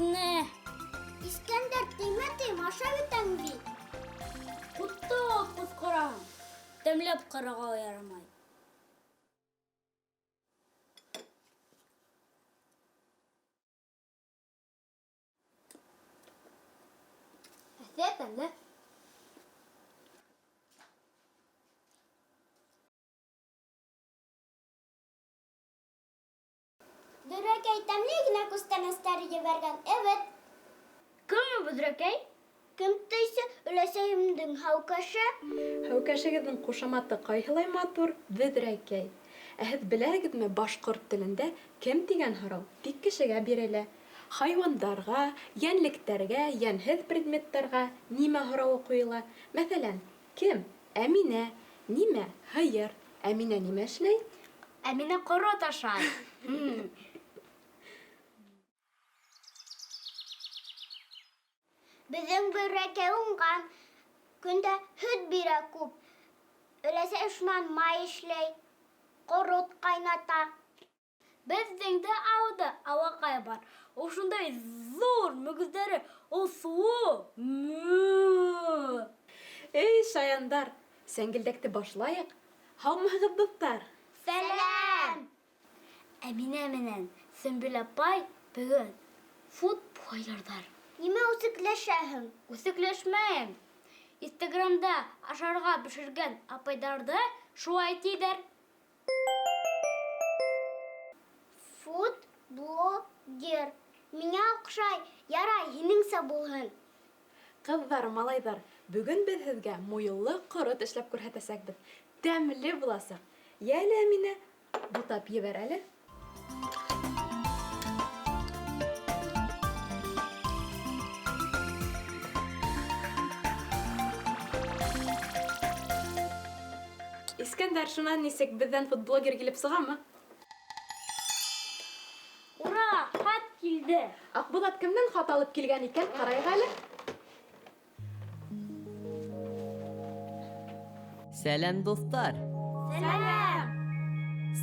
Тәмле. Искәндәр, теймә тейем, ашап бөтәң бит. Ҡотто ҡосҡораһың. Тәмләп ҡарарға ла ярамай. Әҫе, тәмле. Бөҙрәкәй тәмле генә күстәнәстәр ебәргән, эвет. Кем ул Бөҙрәкәй? Кем тейсе, өләсәйемдең һәүкәше. Һәүкәшегеҙҙең ҡушаматы ҡайһылай матур, Бөҙрәкәй. Ә һеҙ беләһегеҙме, башҡорт телендә кем тигән һорау тик кешегә бирелә. Хайуандарға, йәнлектәргә, йәнһеҙ предметтарға нимә һорауы ҡуйыла. Мәҫәлән, кем? Әминә. Нимә? Һыйыр. Әминә нимә эшләй? Әминә ҡорот ашай. Беҙҙең бөҙрәкәй уңған, көндә һөт бирә күп. Өләсәй шунан май эшләй, ҡорот ҡайната. Беҙҙең дә ауылда алаҡай бар. Ул шундай ҙур, мөгөҙҙәре осло. Мө. Эй, шаяндар, сәңгелдәкте башлайыҡ. Һаумыһығыҙ, дуҫтар! Сәләм! Әминә менән Сөмбөл апай бөгөн футболерҙар. Нимә үсекләшәһең? Үсекләшмәйем. Инстаграмда ашарға бешергән апайҙарҙы шулай тиҙәр. Фуд-блогер. Миңә оҡшай. Ярай, һинеңсә булһын. Ҡыҙҙар, малайҙар, бөгөн беҙ һеҙгә муйыллы ҡорот эшләп күрһәтәсәкбеҙ. Тәмле буласаҡ. Йәле, Әминә, бутап ебәр әле. Искәндәр, шунан нисек, беҙҙән фудблогер килеп сығамы? Ура, хат килде. Аҡбуҙат кемдән хат алып килгән икән, ҡарайыҡ әле. Сәләм, дуҫтар! Сәләм!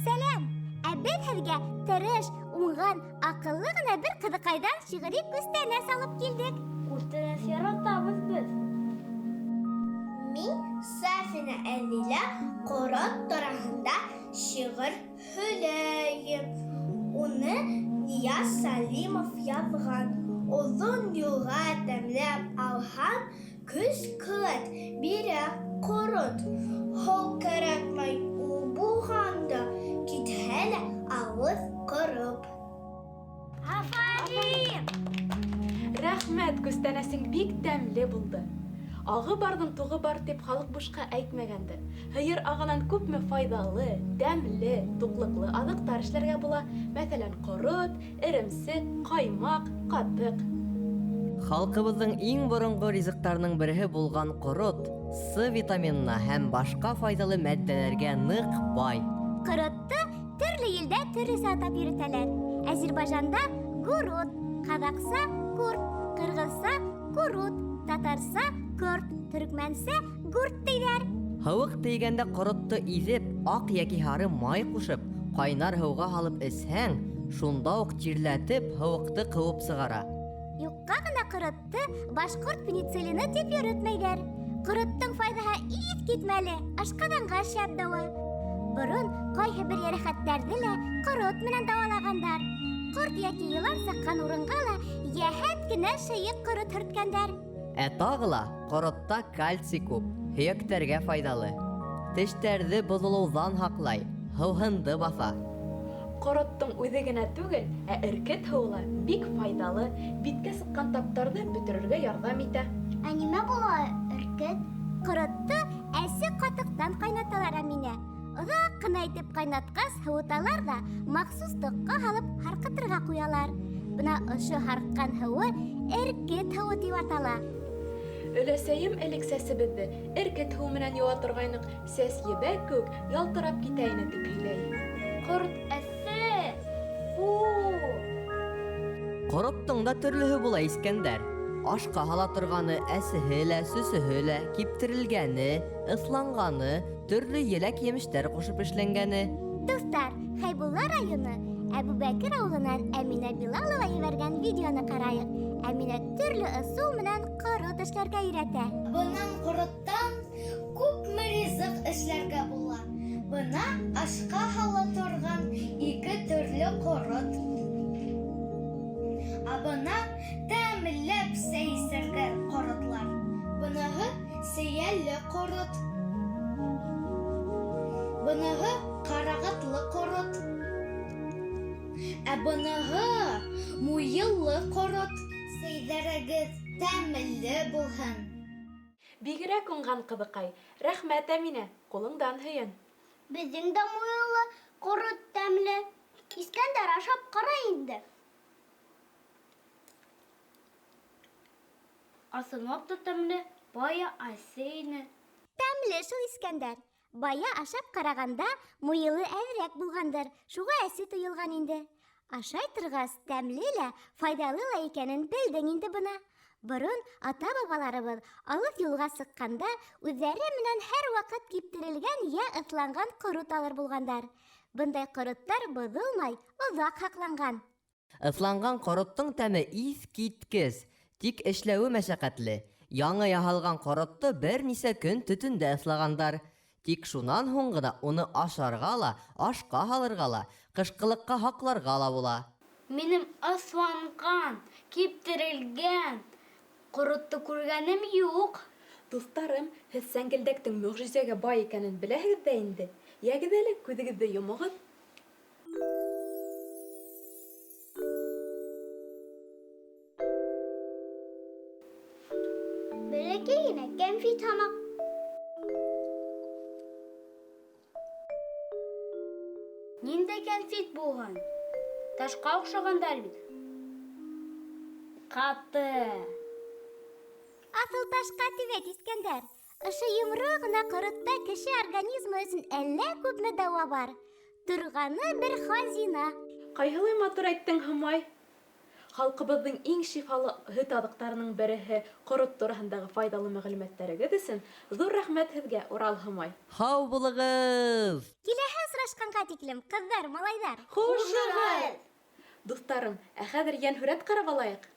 Сәләм! Ә беҙ һеҙгә тырыш, уңған, аҡыллы ғына бер ҡыҙыҡайҙан шиғри күстәнәс алып килдек. Күстәнәс яратабыҙ беҙ. Мин, Сафина Әҙилә, ҡорот тураһында шиғыр һөйләйем. Уны Нияз Сәлимов яҙған. Оҙон юлға тәмләп алһаң, көс-ҡеүәт бирә ҡорот. Һыу кәрәкмәй ул булғанда, китһә лә ауыҙ ҡороп. Афарин! Рәхмәт, күстәнәсең бик тәмле булды. Ағы барҙың туғы бар дип халыҡ бушҡа әйтмәгәндер. Һыйыр ағынан күпме файҙалы, тәмле, туҡлыҡлы аҙыҡтар эшләргә була. Мәҫәлән, ҡорот, эремсек, ҡаймаҡ, ҡатыҡ. Халҡыбыҙҙың иң боронғо ризыҡтарының береһе булған ҡорот С витаминына һәм башҡа файҙалы матдәләргә ныҡ бай. Ҡоротто төрлө илдә төрлөсә атап йөрөтәләр. Әзербайжанда гурут, ҡаҙаҡса курт, ҡырғыҙса курут, татарса корт, төркмәнсә гурт тиҙәр. Һыуыҡ тейгәндә ҡоротто иҙеп, аҡ йәки һары май ҡушып, ҡайнар һыуға һалып эсһәң, шунда уҡ тирләтеп, һыуыҡты ҡыуып сығара. Юҡҡа ғына ҡоротто башҡорт пенициллины тип йөрөтмәйҙәр. Ҡороттоң файҙаһы иҫ китмәле, ашҡаҙанға шәп дауа. Борон ҡайһы бер йәрәхәттәрҙе лә ҡорот менән дауалағандар. Ҡорт йәки йылан саҡҡан урынға ла йәһәт кенә шыйыҡ ҡорот һөрткәндәр. Ә тағы ла ҡоротта кальций күп, һөйәктәргә файҙалы. Тештәрҙе боҙолоуҙан һаҡлай, һыуһынды баҫа. Ҡороттоң үҙе генә түгел, ә эркет һыуы ла бик файҙалы, биткә сыҡҡан таптарҙы бөтөрөргә ярҙам итә. Ә нимә була эркет? Ҡоротто әсе ҡатыҡтан ҡайнаталар, Әминә. Оҙаҡ ҡына итеп ҡайнатҡас, һыуыталар ҙа махсус тоҡҡа һалып һарҡытырға ҡуялар. Бына ошо һарҡҡан һыуы эркет һыуы тип атала. Өләсәйем элек сәсебеҙҙе эркет һыуы менән йыуа торғайныҡ, сәс ебәк кеүек ялтырап китә ине тип һөйләй. Ҡорот әсе! Фу! Ҡороттоң да төрлөһө була, Искәндәр. Ашҡа һала торғаны, әсеһе лә, сөсөһө лә, киптерелгәне, ыҫланғаны, төрлө еләк-емештәр ҡушып эшләнгәне. Дуҫтар, Хәйбулла районы Әбүбәкер ауылынан Әминә Билалова ебәргән видеоны ҡарайыҡ. Әминә төрлө ысул менән ҡорот эшләргә өйрәтә. Бынан ҡороттан күпме ризыҡ эшләргә була. Бына ашҡа һала торған ике төрлө ҡорот. Ә бына тәмләп сәй эсергә ҡоротлар. Быныһы сейәле ҡорот. Быныһы ҡарағатлы ҡорот. Ә быныһы муйыллы ҡорот. Сәйҙәрегеҙ тәмле булһын. Бигерәк уңған ҡыҙыҡай. Рәхмәт, Әминә, ҡулыңдан һөйән. Беҙҙең дә муйыллы ҡорот тәмле. Искәндәр, ашап ҡара инде. Ысынлап та тәмле, бая әсе ине. Тәмле шул, Искәндәр. Бая ашап ҡарағанда муйылы әҙерәк булғандыр, шуға әсе тойолған инде. Ашай торғас, тәмле лә, файҙалы ла икәнен белдең инде бына. Борон ата-бабаларыбыҙ алыҫ юлға сыҡҡанда үҙҙәре менән һәр ваҡыт киптерелгән йә ыҫланған ҡорот алыр булғандар. Бындай ҡороттар боҙолмай, оҙаҡ һаҡланған. Ыҫланған ҡороттоң тәме иҫ киткес, тик эшләүе мәшәҡәтле. Яңы яһалған ҡоротто бер нисә көн төтөндә ыҫлағандар. Тик шунан һуң ғына уны ашарға ла, ашҡа һалырға ла, ҡышҡылыҡҡа һаҡларға ла була. Минең ыҫланған, киптерелгән ҡоротто күргәнем юҡ. Дуҫтарым, һеҙ сәңгелдәктең мөғжизәгә бай икәнен беләһегеҙ ҙә инде. Йәгеҙ әле, күҙегеҙҙе йомоғоҙ. Бәләкәй генә кәнфит һымаҡ. Ниндәй кәнфит булған? Ташҡа оҡшағандар бит. Ҡаты. Аҫыл ташҡа тип әйт, Искәндәр. Ошо йомро ғына ҡоротта кеше организмы өсөн әллә күпме дауа бар. Торғаны бер хазина. Ҡайһылай матур әйттең, Һомай. Халҡыбыҙҙың иң шифалы һөт аҙыҡтарының береһе ҡорот тураһындағы файҙалы мәғлүмәттәрегеҙ өсөн ҙур рәхмәт һеҙгә, Урал Һомай. Һау булығыҙ! Киләһе осрашҡанға тиклем, ҡыҙҙар, малайҙар. Хушығыҙ! Дуҫтарым, ә хәҙер йәнһүрәт ҡарап алайыҡ.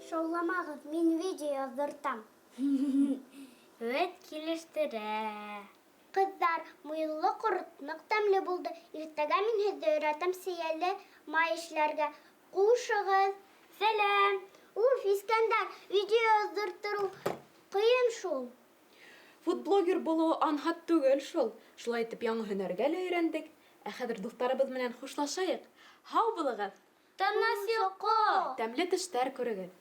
Шауламағыҙ, мин видео яҙҙыртам. Үҙ килештерә. Ҡыҙҙар, муйыллы ҡорот ныҡ тәмле булды. Иртәгә мин һеҙҙе өйрәтәм сейәле май эшләргә. Ҡушығыҙ. Сәләм. Уф, Искәндәр, видео яҙҙыртырыу ҡыйын шул. Фудблогер булыуы анһат түгел шул. Шулай итеп яңы һөнәргә лә өйрәндек. Ә хәҙер дуҫтарыбыҙ менән хушлашайыҡ. Һау булығыҙ! Тыныс йоҡо! Тәмле төштәр күрегеҙ!